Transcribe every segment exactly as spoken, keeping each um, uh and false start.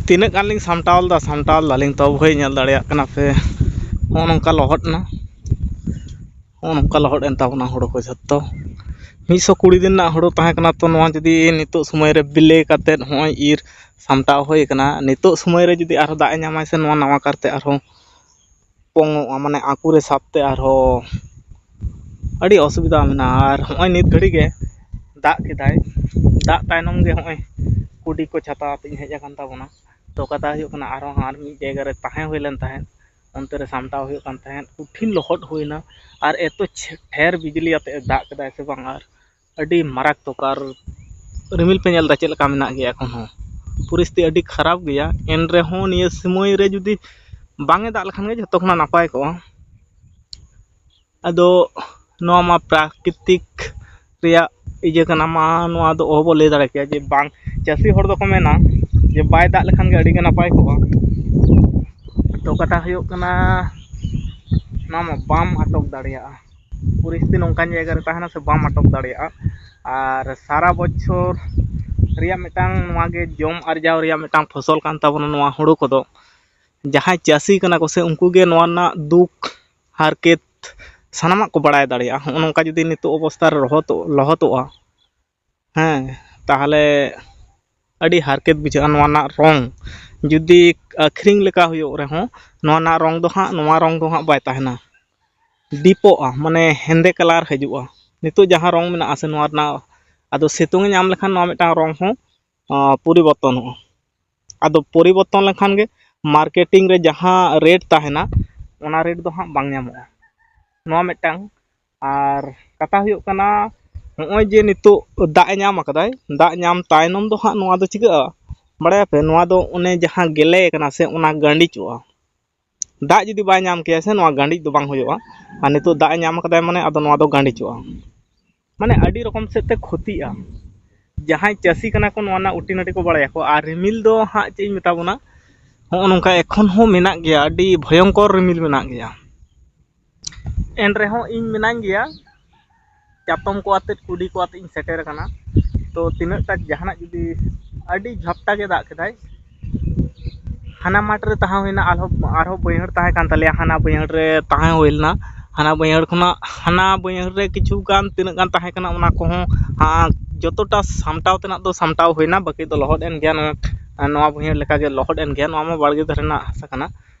ᱛᱤᱱᱟᱹᱜ ᱜᱟᱱ ᱞᱤᱧ ᱥᱟᱢᱴᱟᱣ ᱞᱮᱫᱟ, ᱥᱟᱢᱴᱟᱣ ᱞᱮᱫᱟᱞᱤᱧ, ᱛᱚ ᱵᱷᱟᱹᱭ, ᱧᱮᱞ ᱫᱟᱲᱮᱭᱟᱜ ᱠᱟᱱᱟ ᱯᱮ, ᱱᱚᱜᱼᱚ ᱱᱚᱝᱠᱟ ᱞᱚᱦᱚᱫ ᱮᱱᱟ᱾ ᱱᱚᱜᱼᱚ ᱱᱚᱝᱠᱟ ᱞᱚᱦᱚᱫ ᱮᱱ ᱛᱟᱵᱚᱱᱟ ᱦᱩᱲᱩ ᱠᱚ ᱡᱷᱚᱛᱚ᱾ ᱢᱤᱫ ᱥᱚ ᱠᱩᱲᱤ ᱫᱤᱱ ᱨᱮᱱᱟᱜ ᱦᱩᱲᱩ ᱛᱟᱦᱮᱸ ᱠᱟᱱᱟ, ᱛᱚ ᱱᱚᱣᱟ ᱡᱩᱫᱤ ᱱᱤᱛᱚᱜ ᱥᱚᱢᱚᱭ ᱨᱮ ᱵᱤᱞᱤ ᱠᱟᱛᱮᱫ ᱱᱚᱜᱼᱚᱭ ᱤᱨ ᱥᱟᱢᱴᱟᱣ ᱦᱩᱭ ᱠᱟᱱᱟ, ᱱᱤᱛᱚᱜ ᱥᱚᱢᱚᱭ ᱨᱮ ᱡᱩᱫᱤ ᱟᱨᱦᱚᱸ ᱫᱟᱜ ᱮ ᱧᱟᱢᱟᱭ ᱥᱮ, ᱱᱚᱣᱟ ᱱᱟᱣᱟ ᱠᱟᱨᱛᱮ ᱟᱨᱦᱚᱸ ᱯᱚᱝᱚᱜᱼᱟ, ᱢᱟᱱᱮ ᱟᱹᱠᱩ ᱨᱮ ᱥᱟᱵ ᱛᱮ ᱟᱨᱦᱚᱸ ᱟᱹᱰᱤ ᱚᱥᱩᱵᱤᱫᱟ ᱢᱮᱱᱟᱜᱼᱟ᱾ ᱟᱨ ᱦᱚᱸᱜᱼᱚᱭ ᱱᱤᱛ ᱜᱷᱟᱹᱲᱤᱡ ᱜᱮ ᱫᱟᱜ ᱠᱮᱫᱟᱭ, ᱫᱟᱜ ᱛᱟᱭᱱᱚᱢ ᱜᱮ ᱦᱚᱸᱜᱼᱚᱭ ᱠᱩᱰᱤ ᱠᱚ ᱪᱷᱟᱛᱟ ᱟᱛᱮᱧ ᱦᱮᱡ ᱟᱠᱟᱱ ᱛᱟᱵᱚᱱᱟ᱾ ᱛᱚ ᱠᱟᱛᱷᱟ ᱦᱩᱭᱩᱜ ᱠᱟᱱᱟ, ᱟᱨᱦᱚᱸ ᱟᱨ ᱢᱤᱫ ᱡᱟᱭᱜᱟ ᱨᱮ ᱛᱟᱦᱮᱸ ᱦᱩᱭ ᱞᱮᱱ ᱛᱟᱦᱮᱸᱫ, ᱚᱱᱛᱮ ᱨᱮ ᱥᱟᱢᱴᱟᱣ ᱦᱩᱭᱩᱜ ᱠᱟᱱ ᱛᱟᱦᱮᱸᱫ, ᱠᱚᱴᱷᱤᱱ ᱞᱚᱦᱚᱫ ᱦᱩᱭᱱᱟ᱾ ᱟᱨ ᱮᱛᱚ ᱪᱷᱮ-, ᱰᱷᱮᱨ ᱵᱤᱡᱽᱞᱤ ᱟᱛᱮ ᱫᱟᱜ ᱠᱮᱫᱟᱭ ᱥᱮ ᱵᱟᱝ, ᱟᱨ ᱟᱹᱰᱤ ᱢᱟᱨᱟᱠᱛᱚᱠ᱾ ᱟᱨ ᱨᱤᱢᱤᱞ ᱯᱮ ᱧᱮᱞ ᱮᱫᱟ ᱪᱮᱫ ᱞᱮᱠᱟ ᱢᱮᱱᱟᱜ ᱜᱮᱭᱟ, ᱮᱠᱷᱚᱱ ᱦᱚᱸ ᱯᱚᱨᱤᱥᱛᱷᱤᱛᱤ ᱟᱹᱰᱤ ᱠᱷᱟᱨᱟᱯ ᱜᱮᱭᱟ᱾ ᱮᱱ ᱨᱮᱦᱚᱸ ᱱᱤᱭᱟᱹ ᱥᱚᱢᱚᱭ ᱨᱮ ᱡᱩᱫᱤ ᱵᱟᱝ ᱮ ᱫᱟᱜ ᱞᱮᱠᱷᱟᱱ ᱜᱮ ᱡᱷᱚᱛᱚ ᱠᱷᱚᱱᱟᱜ ᱱᱟᱯᱟᱭ ᱠᱚᱜᱼᱟ᱾ ᱟᱫᱚ ᱱᱚᱣᱟ ᱢᱟ ᱯᱨᱟᱠᱨᱤᱛᱤᱠ ᱨᱮᱭᱟᱜ ᱤᱭᱟᱹ ᱠᱟᱱᱟ, ᱢᱟ ᱱᱚᱣᱟ ᱫᱚ ᱚᱦᱚ ᱵᱚ ᱞᱟᱹᱭ ᱫᱟᱲᱮ ᱠᱮᱭᱟ ᱡᱮ ᱵᱟᱝ, ᱪᱟᱹᱥᱤ ᱦᱚᱲ ᱫᱚᱠᱚ ᱢᱮᱱᱟ ᱡᱮ ᱵᱟᱭ ᱫᱟᱜ ᱞᱮᱠᱷᱟᱱ ᱜᱮ ᱟᱹᱰᱤ ᱜᱮ ᱱᱟᱯᱟᱭ ᱠᱚᱜᱼᱟ᱾ ᱛᱚ ᱠᱟᱛᱷᱟ ᱦᱩᱭᱩᱜ ᱠᱟᱱᱟ, ᱱᱚᱣᱟ ᱢᱟ ᱵᱟᱢ ᱟᱴᱚᱠ ᱫᱟᱲᱮᱭᱟᱜᱼᱟ, ᱯᱚᱨᱤᱥᱛᱷᱤᱛᱤ ᱱᱚᱝᱠᱟᱱ ᱡᱟᱭᱜᱟ ᱨᱮ ᱛᱟᱦᱮᱱᱟ ᱥᱮ ᱵᱟᱢ ᱟᱴᱚᱠ ᱫᱟᱲᱮᱭᱟᱜᱼᱟ᱾ ᱟᱨ ᱥᱟᱨᱟ ᱵᱚᱪᱷᱚᱨ ᱨᱮᱭᱟᱜ ᱢᱤᱫᱴᱟᱝ ᱱᱚᱣᱟ ᱜᱮ ᱡᱚᱢ ᱟᱨᱡᱟᱣ ᱨᱮᱭᱟᱜ ᱢᱤᱫᱴᱟᱝ ᱯᱷᱚᱥᱚᱞ ᱠᱟᱱ ᱛᱟᱵᱚᱱᱟ ᱱᱚᱣᱟ ᱦᱩᱲᱩ ᱠᱚᱫᱚ᱾ ᱡᱟᱦᱟᱸᱭ ᱪᱟᱹᱥᱤ ᱠᱟᱱᱟ ᱠᱚ ᱥᱮ, ᱩᱱᱠᱩ ᱜᱮ ᱱᱚᱣᱟ ᱨᱮᱱᱟᱜ ᱫᱩᱠ ᱦᱟᱨᱠᱮᱛ ᱥᱟᱱᱟᱢᱟᱜ ᱠᱚ ᱵᱟᱲᱟᱭ ᱫᱟᱲᱮᱭᱟᱜᱼᱟ᱾ ᱦᱚᱸᱜᱼᱚ ᱱᱚᱝᱠᱟ ᱡᱩᱫᱤ ᱱᱤᱛᱚᱜ ᱚᱵᱚᱥᱛᱟ ᱨᱮ ᱨᱚᱦᱚᱛᱚᱜ-, ᱞᱚᱦᱚᱫᱚᱜᱼᱟ, ᱦᱮᱸ, ᱛᱟᱦᱚᱞᱮ ᱟᱹᱰᱤ ᱦᱟᱨᱠᱮᱛ ᱵᱩᱡᱷᱟᱹᱜᱼᱟ ᱱᱚᱣᱟ ᱨᱮᱱᱟᱜ ᱨᱚᱝ᱾ ᱡᱩᱫᱤ ᱟᱹᱠᱷᱨᱤᱧ ᱞᱮᱠᱟ ᱦᱩᱭᱩᱜ ᱨᱮᱦᱚᱸ, ᱱᱚᱣᱟ ᱨᱮᱱᱟᱜ ᱨᱚᱝ ᱫᱚ ᱦᱟᱸᱜ, ᱱᱚᱣᱟ ᱨᱚᱝ ᱫᱚ ᱦᱟᱸᱜ ᱵᱟᱭ ᱛᱟᱦᱮᱱᱟ, ᱰᱤᱯᱚᱜᱼᱟ, ᱢᱟᱱᱮ ᱦᱮᱸᱫᱮ ᱠᱟᱞᱟᱨ ᱦᱤᱡᱩᱜᱼᱟ᱾ ᱱᱤᱛᱚᱜ ᱡᱟᱦᱟᱸ ᱨᱚᱝ ᱢᱮᱱᱟᱜᱼᱟ ᱥᱮ ᱱᱚᱣᱟ ᱨᱮᱱᱟᱜ, ᱟᱫᱚ ᱥᱤᱛᱩᱝ ᱮ ᱧᱟᱢ ᱞᱮᱠᱷᱟᱱ ᱱᱚᱣᱟ ᱢᱤᱫᱴᱟᱝ ᱨᱚᱝ ᱦᱚᱸ, ᱟᱸ, ᱯᱚᱨᱤᱵᱚᱨᱛᱚᱱᱚᱜᱼᱟ᱾ ᱟᱫᱚ ᱯᱚᱨᱤᱵᱚᱨᱛᱚᱱ ᱞᱮᱱᱠᱷᱟᱱ ᱜᱮ ᱢᱟᱨᱠᱮᱴᱤᱝ ᱨᱮ ᱡᱟᱦᱟᱸ ᱨᱮᱴ ᱛᱟᱦᱮᱱᱟ, ᱚᱱᱟ ᱨᱮᱴ ᱫᱚ ᱦᱟᱸᱜ ᱵᱟᱝ ᱧᱟᱢᱚᱜᱼᱟ᱾ ᱱᱚᱣᱟ ᱢᱤᱫᱴᱟᱝ᱾ ᱟᱨ ᱠᱟᱛᱷᱟ ᱦᱩᱭᱩᱜ ᱠᱟᱱᱟ, ᱱᱚᱜᱼᱚᱭ ᱡᱮ ᱱᱤᱛᱚᱜ ᱫᱟᱜ ᱮ ᱧᱟᱢ ᱟᱠᱟᱫᱟᱭ, ᱫᱟᱜ ᱧᱟᱢ ᱛᱟᱭᱱᱚᱢ ᱫᱚ ᱦᱟᱸᱜ ᱱᱚᱣᱟ ᱫᱚ ᱪᱤᱠᱟᱹᱜᱼᱟ ᱵᱟᱲᱟᱭᱟᱯᱮ? ᱱᱚᱣᱟ ᱫᱚ ᱚᱱᱮ ᱡᱟᱦᱟᱸ ᱜᱮᱞᱮ ᱠᱟᱱᱟ ᱥᱮ, ᱚᱱᱟ ᱜᱟᱸᱰᱤᱡᱚᱜᱼᱟ᱾ ᱫᱟᱜ ᱡᱩᱫᱤ ᱵᱟᱭ ᱧᱟᱢ ᱠᱮᱭᱟ ᱥᱮ, ᱱᱚᱣᱟ ᱜᱟᱸᱰᱤᱡ ᱫᱚ ᱵᱟᱝ ᱦᱩᱭᱩᱜᱼᱟ᱾ ᱟᱨ ᱱᱤᱛᱚᱜ ᱫᱟᱜ ᱮ ᱧᱟᱢ ᱟᱠᱟᱫᱟᱭ, ᱢᱟᱱᱮ ᱟᱫᱚ ᱱᱚᱣᱟ ᱫᱚ ᱜᱟᱸᱰᱤᱡᱚᱜᱼᱟ᱾ ᱢᱟᱱᱮ ᱟᱹᱰᱤ ᱨᱚᱠᱚᱢ ᱥᱮᱫ ᱛᱮ ᱠᱷᱚᱛᱤᱜᱼᱟ᱾ ᱡᱟᱦᱟᱸᱭ ᱪᱟᱹᱥᱤ ᱠᱟᱱᱟ ᱠᱚ, ᱱᱚᱣᱟ ᱨᱮᱱᱟᱜ ᱩᱴᱤᱱᱟᱹᱴᱤ ᱠᱚ ᱵᱟᱲᱟᱭᱟᱠᱚ᱾ ᱟᱨ ᱨᱤᱢᱤᱞ ᱫᱚ ᱦᱟᱸᱜ ᱪᱮᱫ ᱤᱧ ᱢᱮᱛᱟ ᱵᱚᱱᱟ, ᱦᱚᱸᱜᱼᱚ ᱱᱚᱝᱠᱟ ᱮᱠᱷᱚᱱ ᱦᱚᱸ ᱢᱮᱱᱟᱜ ᱜᱮᱭᱟ, ᱟᱹᱰᱤ ᱵᱷᱚᱭᱚᱝᱠᱚᱨ ᱨᱤᱢᱤᱞ ᱢᱮᱱᱟᱜ ᱜᱮᱭᱟ᱾ ᱮᱱ ᱨᱮᱦᱚᱸ ᱤᱧ ᱢᱮᱱᱟᱧ ᱜᱮᱭᱟ, ᱪᱟᱛᱚᱢ ᱠᱚ ᱟᱛᱮᱫ, ᱠᱩᱰᱤ ᱠᱚ ᱟᱛᱮᱫ ᱤᱧ ᱥᱮᱴᱮᱨ ᱟᱠᱟᱱᱟ᱾ ᱛᱚ ᱛᱤᱱᱟᱹᱜ ᱴᱟ ᱡᱟᱦᱟᱱᱟᱜ ᱡᱩᱫᱤ ᱟᱹᱰᱤ ᱡᱷᱟᱯᱴᱟ ᱜᱮ ᱫᱟᱜ ᱠᱮᱫᱟᱭ, ᱦᱟᱱᱟ ᱢᱟᱴᱷ ᱨᱮ ᱛᱟᱦᱮᱸ ᱦᱩᱭᱱᱟ, ᱟᱨᱦᱚᱸ ᱟᱨᱦᱚᱸ ᱵᱟᱹᱭᱦᱟᱹᱲ ᱛᱟᱦᱮᱸ ᱠᱟᱱ ᱛᱟᱞᱮᱭᱟ, ᱦᱟᱱᱟ ᱵᱟᱹᱭᱦᱟᱹᱲ ᱨᱮ ᱛᱟᱦᱮᱸ ᱦᱩᱭ ᱞᱮᱱᱟ᱾ ᱦᱟᱱᱟ ᱵᱟᱹᱭᱦᱟᱹᱲ ᱠᱷᱚᱱᱟᱜ ᱦᱟᱱᱟ ᱵᱟᱹᱭᱦᱟᱹᱲ ᱨᱮ ᱠᱤᱪᱷᱩ ᱜᱟᱱ ᱛᱤᱱᱟᱹᱜ ᱜᱟᱱ ᱛᱟᱦᱮᱸ ᱠᱟᱱᱟ, ᱚᱱᱟ ᱠᱚᱦᱚᱸ ᱡᱚᱛᱚᱴᱟ ᱥᱟᱢᱴᱟᱣ ᱛᱮᱱᱟᱜ ᱫᱚ ᱥᱟᱢᱴᱟᱣ ᱦᱩᱭᱱᱟ, ᱵᱟᱹᱠᱤ ᱫᱚ ᱞᱚᱦᱚᱫ ᱮᱱ ᱜᱮᱭᱟ᱾ ᱱᱚᱣᱟ, ᱱᱚᱣᱟ ᱵᱟᱹᱭᱦᱟᱹᱲ ᱞᱮᱠᱟᱜᱮ ᱞᱚᱦᱚᱫ ᱮᱱ ᱜᱮᱭᱟ᱾ ᱱᱚᱣᱟ ᱢᱟ ᱵᱟᱲᱜᱮ ᱫᱷᱟᱨᱮ ᱨᱮᱱᱟᱜ ᱦᱟᱥᱟ ᱠᱟᱱᱟ,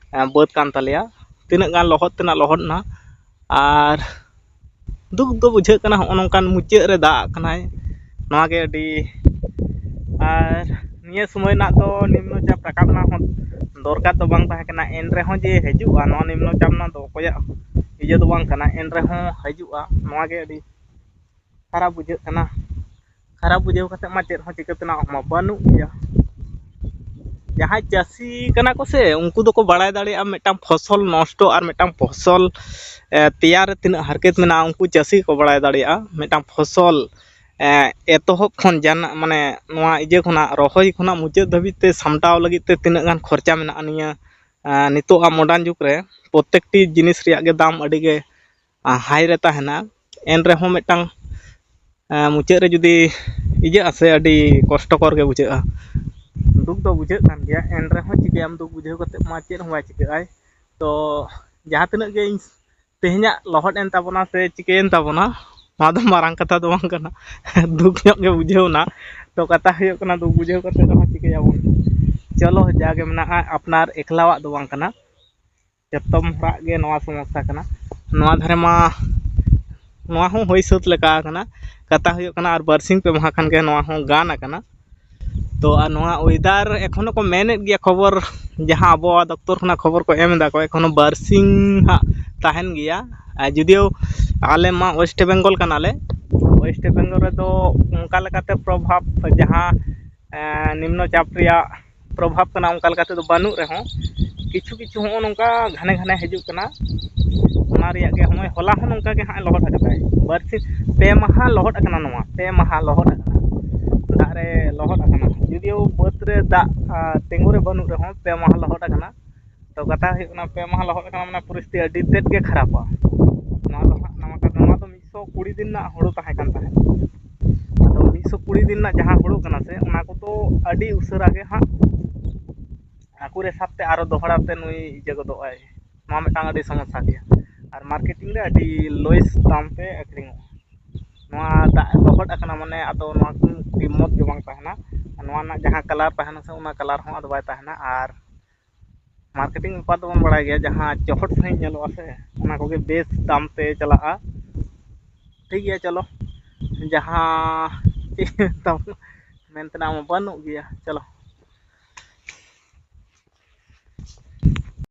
ᱵᱟᱹᱫᱽ ᱠᱟᱱ ᱛᱟᱞᱮᱭᱟ᱾ ᱛᱤᱱᱟᱹᱜ ᱜᱟᱱ ᱞᱚᱦᱚᱫ ᱛᱮᱱᱟᱜ ᱞᱚᱦᱚᱫ ᱮᱱᱟ, ᱟᱨ ᱫᱩᱠ ᱫᱚ ᱵᱩᱡᱷᱟᱹᱜ ᱠᱟᱱᱟ, ᱦᱚᱸᱜᱼᱚ ᱱᱚᱝᱠᱟᱱ ᱢᱩᱪᱟᱹᱫ ᱨᱮ ᱫᱟᱜ ᱠᱟᱱᱟᱭ, ᱱᱚᱣᱟ ᱜᱮ ᱟᱹᱰᱤ᱾ ᱟᱨ ᱱᱤᱭᱟᱹ ᱥᱚᱢᱚᱭ ᱨᱮᱱᱟᱜ ᱫᱚ ᱱᱤᱢᱱᱚ ᱪᱟᱯ ᱨᱟᱠᱟᱵ ᱨᱮᱱᱟᱜ ᱦᱚᱸ ᱫᱚᱨᱠᱟᱨ ᱫᱚ ᱵᱟᱝ ᱛᱟᱦᱮᱸ ᱠᱟᱱᱟ, ᱮᱱ ᱨᱮᱦᱚᱸ ᱡᱮ ᱦᱤᱡᱩᱜᱼᱟ, ᱱᱚᱣᱟ ᱱᱤᱢᱱᱚ ᱪᱟᱯ ᱨᱮᱱᱟᱜ ᱫᱚ ᱚᱠᱚᱭᱟᱜ ᱤᱭᱟᱹ ᱫᱚ ᱵᱟᱝ ᱠᱟᱱᱟ, ᱮᱱ ᱨᱮᱦᱚᱸ ᱦᱤᱡᱩᱜᱼᱟ, ᱱᱚᱣᱟ ᱜᱮ ᱟᱹᱰᱤ ᱠᱷᱟᱨᱟᱯ ᱵᱩᱡᱷᱟᱹᱜ ᱠᱟᱱᱟ᱾ ᱠᱷᱟᱨᱟᱯ ᱵᱩᱡᱷᱟᱹᱣ ᱠᱟᱛᱮ ᱢᱟ ᱪᱮᱫ ᱦᱚᱸ ᱪᱤᱠᱟᱹ ᱛᱮᱱᱟᱜ ᱢᱟ ᱵᱟᱹᱱᱩᱜ ᱜᱮᱭᱟ᱾ ᱡᱟᱦᱟᱸᱭ ᱪᱟᱹᱥᱤ ᱠᱟᱱᱟ ᱠᱚ ᱥᱮ, ᱩᱱᱠᱩ ᱫᱚᱠᱚ ᱵᱟᱲᱟᱭ ᱫᱟᱲᱮᱭᱟᱜᱼᱟ ᱢᱤᱫᱴᱟᱝ ᱯᱷᱚᱥᱚᱞ ᱱᱚᱥᱴᱚ ᱟᱨ ᱢᱤᱫᱴᱟᱝ ᱯᱷᱚᱥᱚᱞ, ᱮ, ᱛᱮᱭᱟᱨ ᱨᱮ ᱛᱤᱱᱟᱹᱜ ᱦᱟᱨᱠᱮᱛ ᱢᱮᱱᱟᱜᱼᱟ, ᱩᱱᱠᱩ ᱪᱟᱹᱥᱤ ᱠᱚ ᱵᱟᱲᱟᱭ ᱫᱟᱲᱮᱭᱟᱜᱼᱟ᱾ ᱢᱤᱫᱴᱟᱝ ᱯᱷᱚᱥᱚᱞ, ᱮ, ᱮᱛᱚᱦᱚᱵ ᱠᱷᱚᱱ ᱡᱟᱱ-, ᱢᱟᱱᱮ ᱱᱚᱣᱟ ᱤᱭᱟᱹ ᱠᱷᱚᱱᱟᱜ, ᱨᱚᱦᱚᱭ ᱠᱷᱚᱱᱟᱜ ᱢᱩᱪᱟᱹᱫ ᱫᱷᱟᱹᱵᱤᱡ ᱛᱮ ᱥᱟᱢᱴᱟᱣ ᱞᱟᱹᱜᱤᱫ ᱛᱮ ᱛᱤᱱᱟᱹᱜ ᱜᱟᱱ ᱠᱷᱚᱨᱪᱟ ᱢᱮᱱᱟᱜᱼᱟ ᱱᱤᱭᱟᱹ, ᱮ, ᱱᱤᱛᱚᱜ ᱟᱜ modern ᱡᱩᱜᱽ ᱨᱮ᱾ ᱯᱨᱚᱛᱮᱠᱴᱤ ᱡᱤᱱᱤᱥ ᱨᱮᱭᱟᱜ ᱜᱮ ᱫᱟᱢ ᱟᱹᱰᱤ ᱜᱮ, ᱟ, high ᱨᱮ ᱛᱟᱦᱮᱱᱟ᱾ ᱮᱱ ᱨᱮᱦᱚᱸ ᱢᱤᱫᱴᱟᱝ, ᱮ, ᱢᱩᱪᱟᱹᱫ ᱨᱮ ᱡᱩᱫᱤ ᱤᱭᱟᱹᱜᱼᱟ ᱥᱮ, ᱟᱹᱰᱤ ᱠᱚᱥᱴᱚᱠᱚᱨ ᱜᱮ ᱵᱩᱡᱷᱟᱹᱜᱼᱟ᱾ ᱫᱩᱠ ᱫᱚ ᱵᱩᱡᱷᱟᱹᱜ ᱠᱟᱱ ᱜᱮᱭᱟ, ᱮᱱ ᱨᱮᱦᱚᱸ ᱪᱤᱠᱟᱹᱭᱟᱢ, ᱫᱩᱠ ᱵᱩᱡᱷᱟᱹᱣ ᱠᱟᱛᱮ ᱢᱟ ᱪᱮᱫ ᱦᱚᱸ ᱵᱟᱭ ᱪᱤᱠᱟᱹᱜᱼᱟᱭ᱾ ᱛᱚ ᱡᱟᱦᱟᱸ ᱛᱤᱱᱟᱹᱜ ᱜᱮ ᱤᱧ ᱛᱮᱦᱮᱧᱟᱜ ᱞᱚᱦᱚᱫ ᱮᱱ ᱛᱟᱵᱚᱱᱟ ᱥᱮ ᱪᱤᱠᱟᱹᱭᱮᱱ ᱛᱟᱵᱚᱱᱟ, ᱱᱚᱣᱟ ᱫᱚ ᱢᱟᱨᱟᱝ ᱠᱟᱛᱷᱟ ᱫᱚ ᱵᱟᱝ ᱠᱟᱱᱟ᱾ ᱫᱩᱠ ᱧᱚᱜ ᱜᱮ ᱵᱩᱡᱷᱟᱹᱣ ᱮᱱᱟ᱾ ᱛᱚ ᱠᱟᱛᱷᱟ ᱦᱩᱭᱩᱜ ᱠᱟᱱᱟ, ᱫᱩᱠ ᱵᱩᱡᱷᱟᱹᱣ ᱠᱟᱛᱮ ᱨᱮᱦᱚᱸ ᱪᱤᱠᱟᱹᱭᱟᱵᱚᱱ? ᱪᱚᱞᱚ, ᱡᱟᱜᱮ ᱢᱮᱱᱟᱜᱼᱟ, ᱟᱯᱱᱟᱨ ᱮᱠᱞᱟᱣᱟᱜ ᱫᱚ ᱵᱟᱝ ᱠᱟᱱᱟ, ᱡᱚᱛᱚᱢ ᱦᱚᱲᱟᱜ ᱜᱮ ᱱᱚᱣᱟ ᱥᱚᱢᱚᱥᱥᱟ ᱠᱟᱱᱟ᱾ ᱱᱚᱣᱟ ᱫᱷᱟᱨᱮ ᱢᱟ, ᱱᱚᱣᱟ ᱦᱚᱸ ᱦᱩᱭ ᱥᱟᱹᱛ ᱞᱮᱠᱟ ᱠᱟᱱᱟ᱾ ᱠᱟᱛᱷᱟ ᱦᱩᱭᱩᱜ ᱠᱟᱱᱟ, ᱟᱨ ᱵᱟᱨᱥᱤᱧ ᱯᱮ ᱢᱟᱦᱟ ᱠᱷᱟᱱ ᱜᱮ ᱱᱚᱣᱟ ᱦᱚᱸ ᱜᱟᱱ ᱟᱠᱟᱱᱟ᱾ ᱛᱚ ᱟᱨ ᱱᱚᱣᱟ weather ᱮᱠᱷᱚᱱᱳ ᱠᱚ ᱢᱮᱱᱮᱫ ᱜᱮᱭᱟ, ᱠᱷᱚᱵᱚᱨ ᱡᱟᱦᱟᱸ ᱟᱵᱚᱣᱟᱜ ᱫᱚᱯᱛᱚᱨ ᱠᱷᱚᱱᱟᱜ ᱠᱷᱚᱵᱚᱨ ᱠᱚ ᱮᱢ ᱮᱫᱟ ᱠᱚ, ᱮᱠᱷᱚᱱᱳ ᱵᱟᱨᱥᱤᱧ ᱦᱟᱸᱜ ᱛᱟᱦᱮᱱ ᱜᱮᱭᱟ᱾ ᱟᱨ ᱡᱩᱫᱤᱭᱳ ᱟᱞᱮ ᱢᱟ West Bengal ᱠᱟᱱᱟᱞᱮ, West Bengal ᱨᱮᱫᱚ ᱚᱱᱠᱟ ᱞᱮᱠᱟᱛᱮ ᱯᱨᱚᱵᱷᱟᱵᱽ, ᱡᱟᱦᱟᱸ, ᱮᱸ, ᱱᱤᱢᱱᱚ ᱪᱟᱯ ᱨᱮᱭᱟᱜ ᱯᱨᱚᱵᱷᱟᱵᱽ ᱠᱟᱱᱟ, ᱚᱱᱠᱟ ᱞᱮᱠᱟ ᱛᱮᱫᱚ ᱵᱟᱹᱱᱩᱜ ᱨᱮᱦᱚᱸ, ᱠᱤᱪᱷᱩ ᱠᱤᱪᱷᱩ ᱦᱚᱸᱜᱼᱚ ᱱᱚᱝᱠᱟ ᱜᱷᱟᱱᱮ ᱜᱷᱟᱱᱮ ᱦᱤᱡᱩᱜ ᱠᱟᱱᱟ᱾ ᱚᱱᱟ ᱨᱮᱭᱟᱜ ᱜᱮ ᱦᱚᱸᱜᱼᱚᱭ ᱦᱚᱞᱟ ᱦᱚᱸ ᱱᱚᱝᱠᱟ ᱜᱮ ᱦᱟᱸᱜ ᱞᱚᱦᱚᱫ ᱟᱠᱟᱫᱟᱭ, ᱵᱟᱨᱥᱤᱧ, ᱯᱮ ᱢᱟᱦᱟ ᱞᱚᱦᱚᱫ ᱟᱠᱟᱱᱟ, ᱱᱚᱣᱟ ᱯᱮ ᱢᱟᱦᱟ ᱞᱚᱦᱚᱫ ᱟᱠᱟᱱᱟ, ᱫᱟᱜ ᱨᱮ ᱞᱚᱦᱚᱫ ᱟᱠᱟᱱᱟ᱾ ᱡᱩᱫᱤᱭᱳ ᱵᱟᱹᱫᱽ ᱨᱮ ᱫᱟᱜ, ᱟ, ᱛᱤᱸᱜᱩ ᱨᱮ ᱵᱟᱹᱱᱩᱜ ᱨᱮᱦᱚᱸ, ᱯᱮ ᱢᱟᱦᱟ ᱞᱚᱦᱚᱫ ᱟᱠᱟᱱᱟ᱾ ᱛᱚ ᱠᱟᱛᱷᱟ ᱦᱩᱭᱩᱜ ᱠᱟᱱᱟ, ᱯᱮ ᱢᱟᱦᱟ ᱞᱚᱦᱚᱫ ᱟᱠᱟᱱᱟ, ᱢᱟᱱᱮ ᱯᱚᱨᱤᱥᱛᱷᱤᱛᱤ ᱟᱹᱰᱤ ᱛᱮᱫ ᱜᱮ ᱠᱷᱟᱨᱟᱯᱟ᱾ ᱱᱚᱣᱟ ᱫᱚ ᱦᱟᱸᱜ, ᱱᱚᱣᱟ ᱠᱟᱛᱷᱟ, ᱱᱚᱣᱟ ᱫᱚ ᱢᱤᱫᱥᱚ ᱠᱩᱲᱤ ᱫᱤᱱ ᱨᱮᱱᱟᱜ ᱦᱩᱲᱩ ᱛᱟᱦᱮᱸ ᱠᱟᱱ ᱛᱟᱦᱮᱸᱫ᱾ ᱟᱫᱚ ᱢᱤᱫᱥᱚ ᱠᱩᱲᱤ ᱫᱤᱱ ᱨᱮᱱᱟᱜ ᱡᱟᱦᱟᱸ ᱦᱩᱲᱩ ᱠᱟᱱᱟ ᱥᱮ, ᱚᱱᱟ ᱠᱚᱫᱚ ᱟᱹᱰᱤ ᱩᱥᱟᱹᱨᱟ ᱜᱮ ᱦᱟᱸᱜ ᱦᱟᱹᱠᱩ ᱨᱮ ᱥᱟᱵ ᱛᱮ ᱟᱨᱚ ᱫᱚᱦᱲᱟ ᱛᱮ ᱱᱩᱭ ᱤᱭᱟᱹ ᱜᱚᱫᱚᱜᱼᱟᱭ᱾ ᱱᱚᱣᱟ ᱢᱤᱫᱴᱟᱝ ᱟᱹᱰᱤ ᱥᱚᱢᱚᱥᱥᱟ ᱜᱮᱭᱟ᱾ ᱟᱨ ᱢᱟᱨᱠᱮᱴᱤᱝ ᱨᱮ ᱟᱹᱰᱤ ᱞᱳᱭᱮᱥᱴ ᱫᱟᱢ ᱛᱮ ᱟᱹᱠᱷᱨᱤᱧᱚᱜᱼᱟ᱾ ᱱᱚᱣᱟ ᱫᱟᱜ ᱞᱚᱦᱚᱫ ᱟᱠᱟᱱᱟ, ᱢᱟᱱᱮ ᱟᱫᱚ ᱱᱚᱣᱟ ᱠᱚ ᱠᱤᱢᱚᱛ ᱜᱮ ᱵᱟᱝ ᱛᱟᱦᱮᱱᱟ᱾ ᱟᱨ ᱱᱚᱣᱟ ᱨᱮᱱᱟᱜ ᱡᱟᱦᱟᱸ ᱠᱟᱞᱟᱨ ᱛᱟᱦᱮᱱᱟ ᱥᱮ, ᱚᱱᱟ ᱠᱟᱞᱟᱨ ᱦᱚᱸ ᱟᱫᱚ ᱵᱟᱭ ᱛᱟᱦᱮᱱᱟ᱾ ᱟᱨ ᱢᱟᱨᱠᱮᱴᱤᱝ ᱵᱮᱯᱟᱨ ᱫᱚᱵᱚᱱ ᱵᱟᱲᱟᱭ ᱜᱮᱭᱟ, ᱡᱟᱦᱟᱸ ᱪᱚᱦᱚᱴ ᱥᱟᱺᱦᱤᱡ ᱧᱮᱞᱚᱜᱼᱟ ᱥᱮ, ᱚᱱᱟ ᱠᱚᱜᱮ ᱵᱮᱥ ᱫᱟᱢ ᱛᱮ ᱪᱟᱞᱟᱜᱼᱟ᱾ ᱴᱷᱤᱠ ᱜᱮᱭᱟ, ᱪᱚᱞᱚ, ᱡᱟᱦᱟᱸ ᱪᱮᱫ ᱛᱟᱵᱚᱱ ᱢᱮᱱ ᱛᱮᱱᱟᱜ ᱢᱟ ᱵᱟᱹᱱᱩᱜ ᱜᱮᱭᱟ᱾ ᱪᱚᱞᱚ,